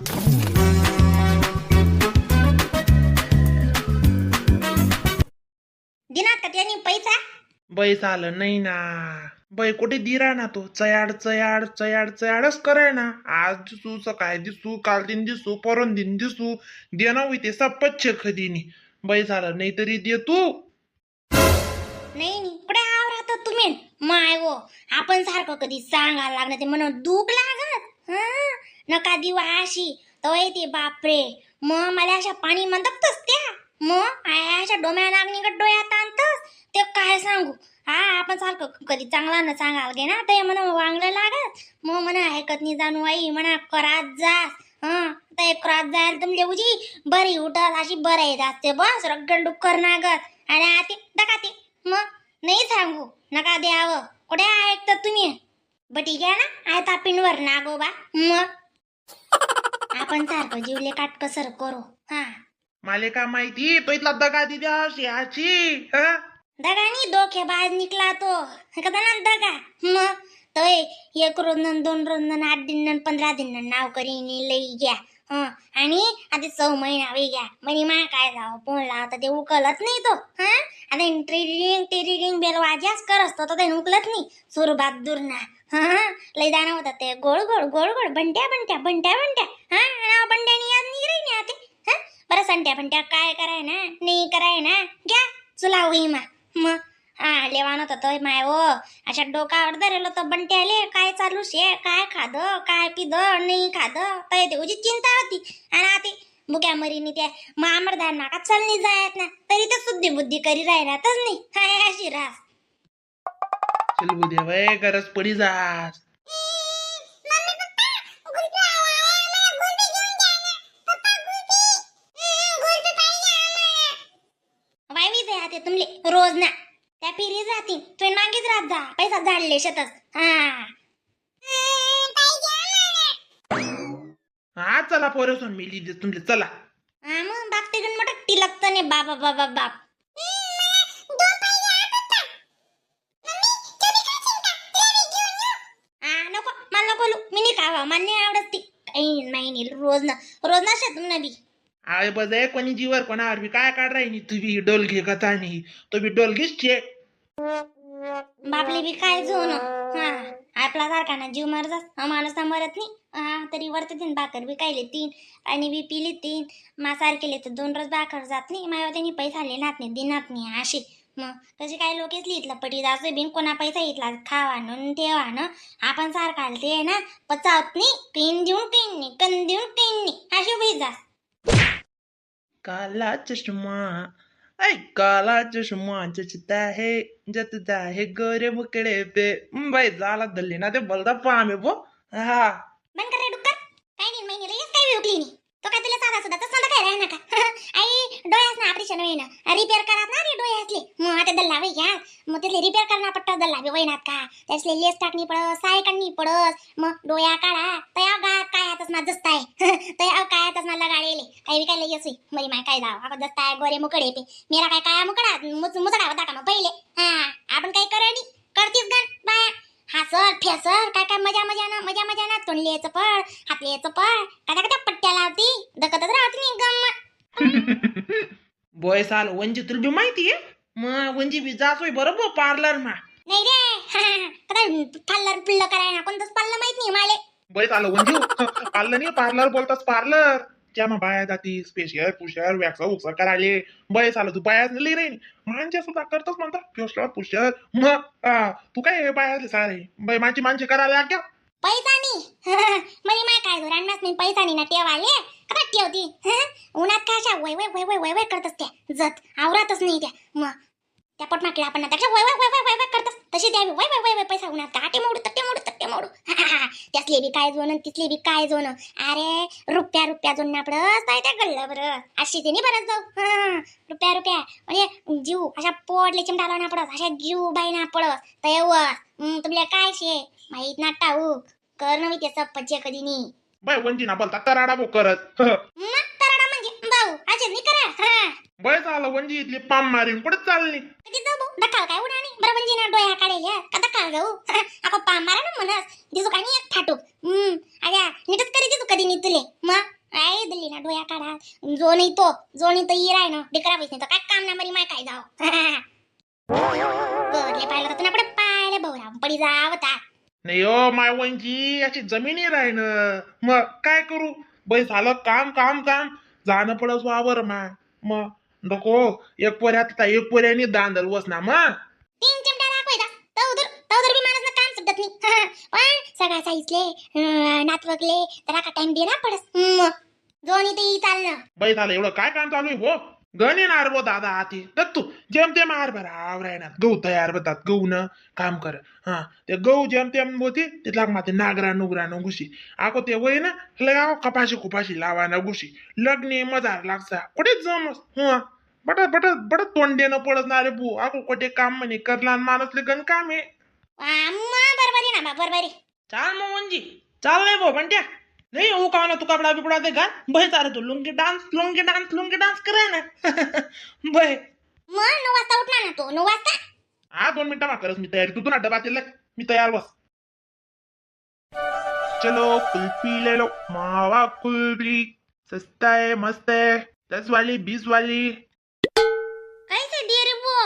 दिनात का त्यांनी पैसा? बै झालं नाही ना बै, कुठे दिरा ना तो चयाड चयाड चयाड चयाडच कराय ना. आज दिसू, सकाळी दिसू, काल दिन दिसू, परन दिन दिसू, देना होई ते सपच्छ खदीनी. बै झालं नाही तरी दे तू. नाही नाही, कुठे आव राहता तुम्ही माय वो. आपण सारखं कधी सांगायला लागलं ते म्हणून दुख लागत. हा नका दिवा अशी तो येते. बापरे, मग मला अशा पाणी म्हणतच त्या मग आया अशा डोम्या लागणी का डोळ्यात आणतस ते काय सांगू. हा आपण सारखं कधी चांगला ना सांगायला गे ना ते म्हणून वांगलं लागत. मग म्हणा ऐकत नाही जाणू आई, म्हणा करात जास. हा ते करात जायला तुमले उजी बरी उठत अशी बरं येत असते बस रगड डुक्कर नागत आणि आते दकाते. मग नाही सांगू नका द्यावं, कुठे ऐकता तुम्ही? बटी घ्या ना आयता पिंडवर नागोबा. मग आपण सारखं जीवले काटकसर करू हा. माले का माहिती तो इथला दगा दिद्या अशी आची हा. दगा नाही, धोखेबाज निघला तो कदा ना दगा. मग तो एक रोज न दोन रोज न 8 दिन न 15 दिन न नाव करीन लई घ्या. हं आणि आता 6 महिना वे घ्या म्हणे मा काय जावं फोन लावता ते उकलत नाही तो. हा आता टिरिंग टिरिंग बेल वाज्याच कर असतो तो, ते उकलत नाही सुरबात दूर ना. हा लई दाना होता ते गोड गोड गोड गोड बंट्या बंट्या बंट्या बंट्या. हा नाव बंट्यानी याद नाही राही ना ते. हा बरं संट्या बंट्या काय कराय ना नाही कराय ना घ्या चुला होई मा. मग हा लेवान होता तो माय हो अशा डोकावर धरेल होतं बंट्याले. काय चालू शे, काय खाद काय पिद नाही खाद तय ते उजी चिंता होती. आणि आता बुक्या मरीनी त्या मामरदार नाका चलनी जायत ना तरी ते शुद्धी बुद्धी करी राहिनातच नाही. हाय अशी रास. चल उद्या वय गरज पडी जास. वायवी जाते तुमले रोज ना त्या फिरी जातील तुम्ही मागेच राहत जा पैसा झाडले शेतच हा. हा चला पोरं मिली दे तुमले चला. हा मग बाप ते मोठं टिलकत नाही बाबा बाबा बाप. हा नको मला नको लू, मी नाही खावा, मला नाही आवडत ती. काही नाही नाही, रोज ना रोज ना शेत ना बी. I बजाय कोणी जीवर कोणावर बी काय काढ राही तू बी डोल घे कथा नाही तो बी डोल घेच छे. बापले बी काय जोन हा आपला सारखा ना जीव मर जास हा माणूस ना मरत नाही. हा तरी वरते तीन भाकर बी खायले तीन आणि बी पिली तीन मासार केले तर 2 रोज भाकर जात नाही. माया त्यांनी पैसा लेनात नाही दिनात नाही अशी. मग कसे काय लोक इथला पटी जासो बिन कोणा पैसा इथला खावा न ठेवा न आपण सारखा ते ना पचावत नाही किन देऊन किन नाही कन देऊन किन नाही अशी उभी जास. काला चष्मा ऐ काला चष्मा जचता है जचता है गोरे मुकडे पे. बाई झाला दल्ली ना ते बोलता पामे बो हा. बंद कर रे डुक्कर. काय नाही महिने लगेच काय उकली नाही तो काय तुला साधा सुद्धा तसं काय राहणार का? आई डोळ्यास ना ऑपरेशन होईना रिपेअर करत ना रे डोळ्यासले. मग आता दल्ला वय घ्या मग तिथले रिपेअर करणार पट्टा दल्ला बी वयनात का त्यासले लेस टाकणी पडस साय काढणी पडस. मग डोळ्या काढा तया गा काय हातच ना जसताय तया काय हातच ना लगाडेले काही बी काय लगेच होई मरी माय काय जाव आपण जसताय गोरे मुकडे पे मेरा काय काया मुकडा मुचडा होता का मग पहिले. हा आपण काय करणी करतीस गण बाया हा सर फेसर काय काय मजा मजा ना मजा मजा ना तोंडल्याचं पळ हातल्याचं पळ कदा कदा पट्ट्या लावती दकतच राहती नाही गम्म. बोय साल वंजी तुला बी माहिती आहे मग वंजी बी जातोय बरोबर पार्लर मा. नाही रे कदा पार्लर पिल्ल कराय ना कोणतंच पार्लर माहित नाही माले. बोय चाल वंजी पार्लर नाही पार्लर बोलतास पार्लर त्या मग बाया जाती स्पेशल पुशर वॅक्स उक्स करायले. बय चाल तू बाया नाही रे माणसे सुद्धा करतोस म्हणता फेशल पुशर मग हा, तू काय बाया सारे बाय माझी माणसे करायला लागल्या. पैसा नाही मरी माय काय रानमास मी पैसा नाही ना ठेवाले कदा ठेवती हं? उन्हात काय अशा वय वय वय वय वय वय करतस त्या जत आवरातच नाही त्या. मग त्या पोटमाकडे आपण त्याच्या वय वय वय वय वय वय करतस तशी द्यावी वय वय वय वय पैसा उन्हात काटे मोडू तट्टे मोडू तट्टे मोडू. त्यासले बी काय जोन तिसले बी काय जोन अरे रुपया रुपया जोन पडस काय त्या गल्लं बरं अशी ते नाही बरं जाऊ. हं, रुपया रुपया म्हणजे जीव अशा पोटले चिमटाला ना पडस अशा जीव बाई ना पडस तयवस. तुमल्या काय शे माहित ना टाऊ कर नवी ते सप्पचे कधी नाही. बाय वंजी ना बोलता तराडा बो करत. मग तराडा म्हणजे भाऊ असे नाही करा हा. बय झालं वंजी इथली पाम मारीन कुठे चालली? कधी जाऊ भाऊ दकाल काय उडा नाही बरं म्हणजे ना डोळ्या काढेल का दकाल जाऊ अको पाम मारा ना म्हणस दिसू का नाही एक फाटूक. अरे नीटच करी दिसू कधी नाही तुले मग. डोया काढा. जो नाही तो जो नाही तर इराय ना डिकरा बैस नाही तर काय काम ना मरी माय काय जाव. बरले पाहिलं तर तुला पाहिले भाऊरा पडी जावता. नाही ओ my वंजी, अशी जमिनी राही ना, मग काय करू बाई? झालं काम काम काम, जाणं पडस वावर मा. मग नको एक पोऱ्यात एक पोऱ्यानी दांदल वस ना मग. तीन चिमटा दाखवायचा तवदर तवदर बी माणूस काम सुटत नाही. पण सगळा साईसले नातवकले तर का टाइम दे ना पडस. मग जो नाही ते चालणं. बाई झालं एवढं काय काम चालू आहे हो? गण येणार बो दादा आती तर तू जेमतेम आर बरं राहणार, गहू तयार होतात, गहू न काम कर. हा ते गहू जेमतेम होती तिथला माते नागरा नुगरा न घुशी आको ते वय ना लगाव कपाशी कुपाशी लावा ना घुशी लग्ने मजार लागसा कुठे जमस. हा बट बट बट तोंड देणं पडत ना रे बू. आको कोठे काम म्हणे करला माणसले गण काम आहे. मग बरोबर आहे ना बा, बरोबर आहे. चाल मग मंजी, चाल. नाही भाऊ बंट्या, नाही हो का ना, तू कपडा बिपडा दे घाल. भय चाल तू lungi dance lungi dance lungi dance करे ना भय. मग 9 वाजता उठणार ना तो, 9 वाजता? हा 2 मिनिटं माकरच मी तयारी. तू ना डबा दिला, मी तयार बस. चलो कुल्फी ले लो, मावा कुल्फी सस्ता है मस्त है, 10 वाली 20 वाली. कैसे दे रे वो?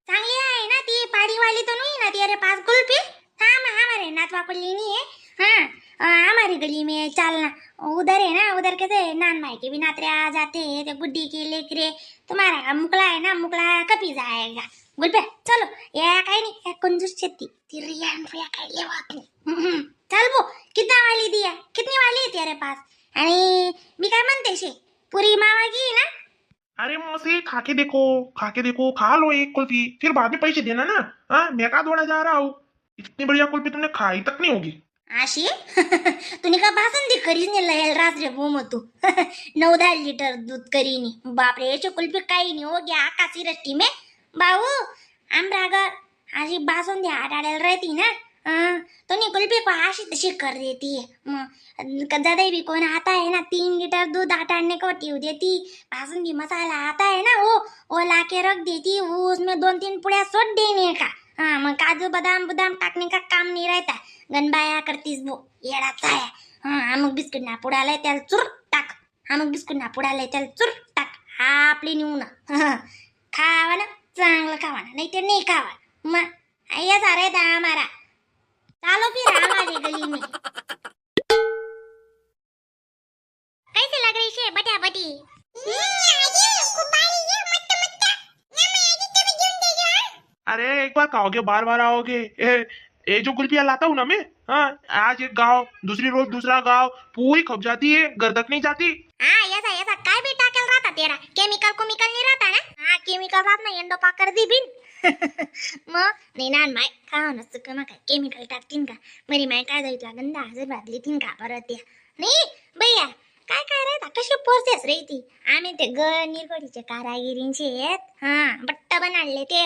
चांगली आहे ना ती? पाडीवाली तो नहीं ना तेरे पास कुल्फी? हाँ हमारे नातवा को लेनी है. हाँ हमारी गली में चलना, उधर है ना, उधर कैसे नान भाई के भी नात्रे आ जाते हैं, तो गुड्डी के लेकर तुम्हारा का मुकला है ना, मुकला कभी जाएगा गुलपे. चलो या काही नाही, या कंजूस शेती ती रिया रिया काय लेवा नाही. चल बो, कितना वाली दिया, कितनी वाली है तेरे पास? आणि मी काय म्हणते शे, पुरी मावा की ना? अरे मौसी, खा के देखो, खा के देखो, खा लो एक कुल्फी, फिर बाद में पैसे देना ना. हाँ मैं कहा दौड़ा जा रहा हूँ? इतनी बढ़िया कुल्फी तुमने खाई तक नहीं होगी. अशी तुम्ही का बासुंदी करीच नाही लयल रास रे भूम तू. 9-10 लिटर दूध करीनी. बापरे, याची कुल्फी काही नाही हो गया आकाशी रस्टी में. भाऊ आमरागर अशी बासुंदी आटाड्याला राहती ना. हाँ, तो नहीं कुल्फी को आशी तशी कर देती है. मग ज़्यादा भी कौन आता है ना, 3 लीटर दूध आटाने को टीव देती. बासुंदी मसाला आता है ना, वो वो ला के रख देती, वो उसमें 2-3 पुड़िया सोड देने का. हाँ मग काजू बदाम बुदाम टाकने का काम नहीं रहता. गणबाया करतीस बो येडाचा आहे. हा अमुक बिस्कुट ना पुडालाय त्याला चुर टाक, अमुक बिस्कुट ना पुडालाय त्याला चुर टाक. हा आपली नेऊ ना खावा ना, चांगलं खावा ना, नाही तर नाही खावा. मग ऐसा रहता हमारा. चालो फिर हमारी गली में. कैसे लग रही शे बटा बटी? अरे एक बार खाओगे बार बार आओगे. ए, ए जो कुल्फियाँ लाता हूँ ना मैं, हाँ आज एक गाँव दूसरी रोज दूसरा गाँव, पूरी खप जाती है, घर तक नहीं जाती. हाँ ऐसा ऐसा काय भी टाकेल राहता तेरा, केमिकल कोमिकल नहीं रहता ना? हाँ केमिकल राहत ना, एंडो पाकर दी बिन. मग नाही ना माय खा नसतं का? मग काय केमिकल टाकतीन का? मरी माय काय जाईल गंधा हजर भाजली तीन का परत त्या नाही. भैया काय काय राहता, कशी प्रोसेस रे ती? आम्ही ते ग निरगोडीचे कारागिरींचे आहेत. हा बट्टा बनाडले ते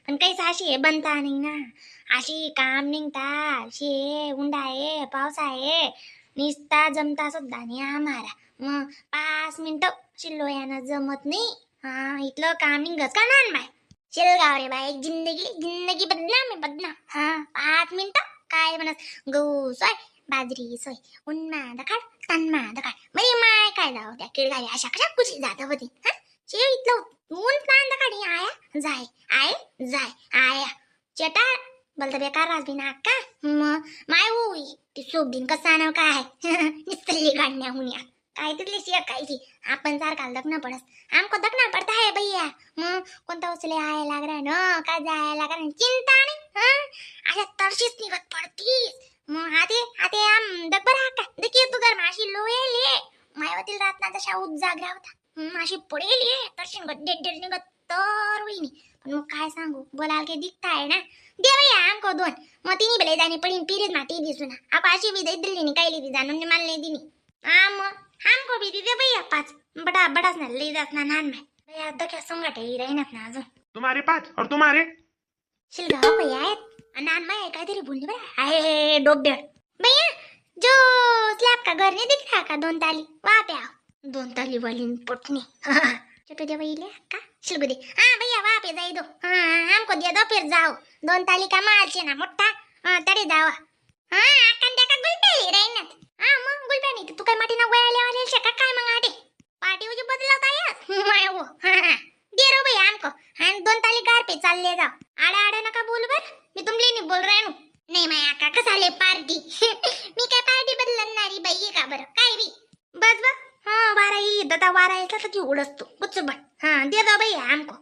पण काहीच अशी बनता नाही ना, अशी काम निघता अशी उंडा आहे पावसा आहे निसता जमता सुद्धा नाही आम्हाला. मग 5 मिनिटं शिल्लोयानं जमत नाही. हा इथलं काम निघत का ना माय? शेलगाव रे बाई, जिंदगी जिंदगी बदनाम आहे बदनाम. हा 5 मिनिटं काय म्हणत, गहू सोय बाजरी सोय, उन्मा दखाड तन्मा दखाड. मरी माय काय जाऊ त्या किडगाई अशा कशा कुशी जात होती. हा शेव इथलं ऊन तान दखाडी आया जाय आय जाय आया चेटा बोलता बेकार राज बिना का. मग माय होई ती सोबीन कसा नाव काय निस्तली गाडण्या हुन्या काय तिथली शेकायची. आपण सारखा दखना पडस, आमको दखना पडता है भैया. मग कोणता उचले आया लाग रहा न का जायला लाग रहा, चिंता नाही. हा अशा तरशीच निघत पडतीस. मग आते आते आम दखबर का देखिए तू घर अशी लोयेली मायावतील रात ना तशा उजागरा होता अशी पडेल तरशी निघत डेड डेड निघत तर होईनी. पण मग काय सांगू, बोलाल के दिखता है ना. दे भैया आमको दोन, मग तिन्ही भले जाणे पडीन पिरीत माटी दिसू ना. आप अशी बी दिल्ली नाही काही ली जाणून मला नाही दिनी. हा मग हमको भी दे भैया 5, बडा बडाच ना लई जात ना नान माय भैया दख्या संगाटे राहिनात ना अजून. तुम्हारे 5 और तुम्हारे शिलगाव भैया आहेत नान माय काहीतरी बोलले बरं आहे डोब्याड. भैया जो स्लैब का घर नहीं दिख रहा का, 2 ताली वहाँ पे आओ. 2 ताली वाली पटनी छोटू दे भैया का शिलगु दे. हाँ भैया वहाँ पे जाई दो. हाँ हमको दे दो फिर जाओ. 2 ताली का माल छे ना मोठा. हाँ तडे जावा. हाँ आकांड्या का गुलप्या राहिनात. हा मग गुलप्या नाही तू काय माटी ना वया लेवा का काय मग आडे? कसाले पार्टी. मी काय पार्टी बदलणारी बाई आहे का बरं? काय बी बस बा. हा, वारा ये दादा, वारा येतला तर की उडसतो गुच्च बन. हा, दे दो भैया हमको.